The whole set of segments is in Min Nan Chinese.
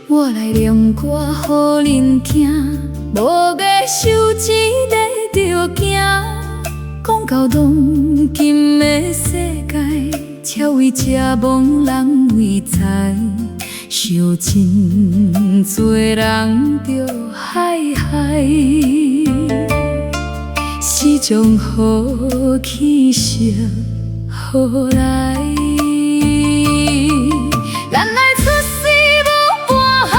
我來念歌予恁聽，無欲收錢的著驚。講到當今的世界，超為食戇人為財，想真濟人著害害，死將好氣色予來。咱來出世無半項，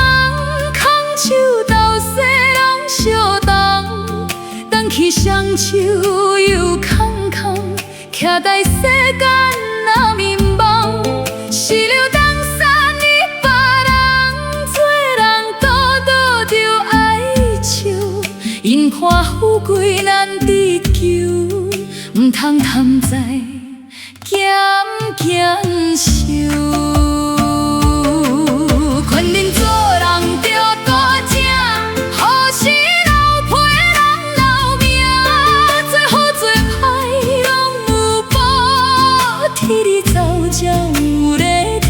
空手鬥勢攏相同，轉去雙手又空空，徛在世間若眠夢，死了東山的別人，做人倒倒著愛笑，因看富貴難得求，毋通貪財減減壽。勸恁做人著大正，好事留批人留名，做好做歹攏有報，天理走才有咧聽。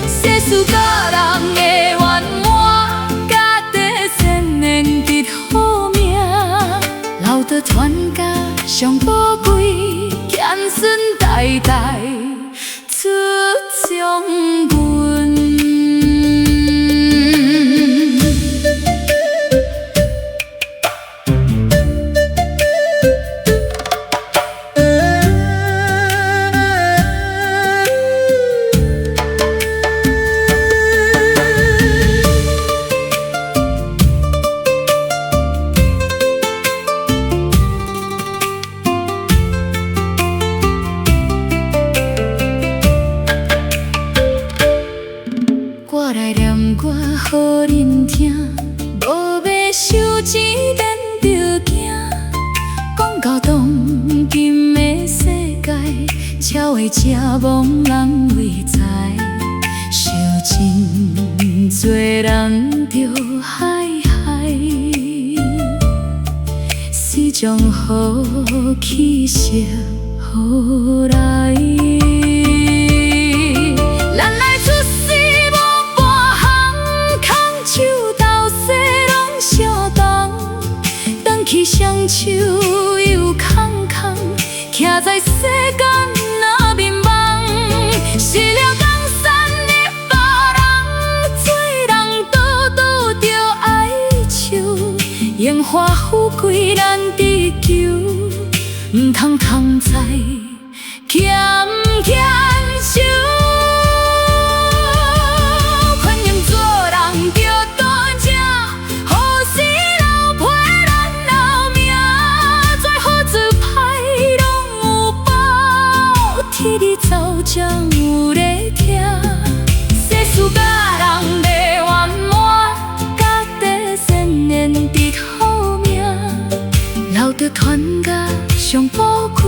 世事甲人的圓滿，家己善緣得好命，留得傳家上寶貴，子孫代代出將軍。我來念歌予恁聽，無欲收錢免著驚。講到當今的世界，超會食戇人為財，想真濟人著害害，死將好氣色予來。咱來出世無半項，空手鬥勢攏相同，轉去雙手又空空，徛在世間若眠夢，死了江山的別人，做人倒倒著愛笑，榮華富貴難得求，毋通貪財減減壽。勸恁做人著大正，好事留批咱留名，做好做歹攏有報，天理走才有咧聽。世事甲人的圓滿，家己善緣得好命，留得傳家上寶貴。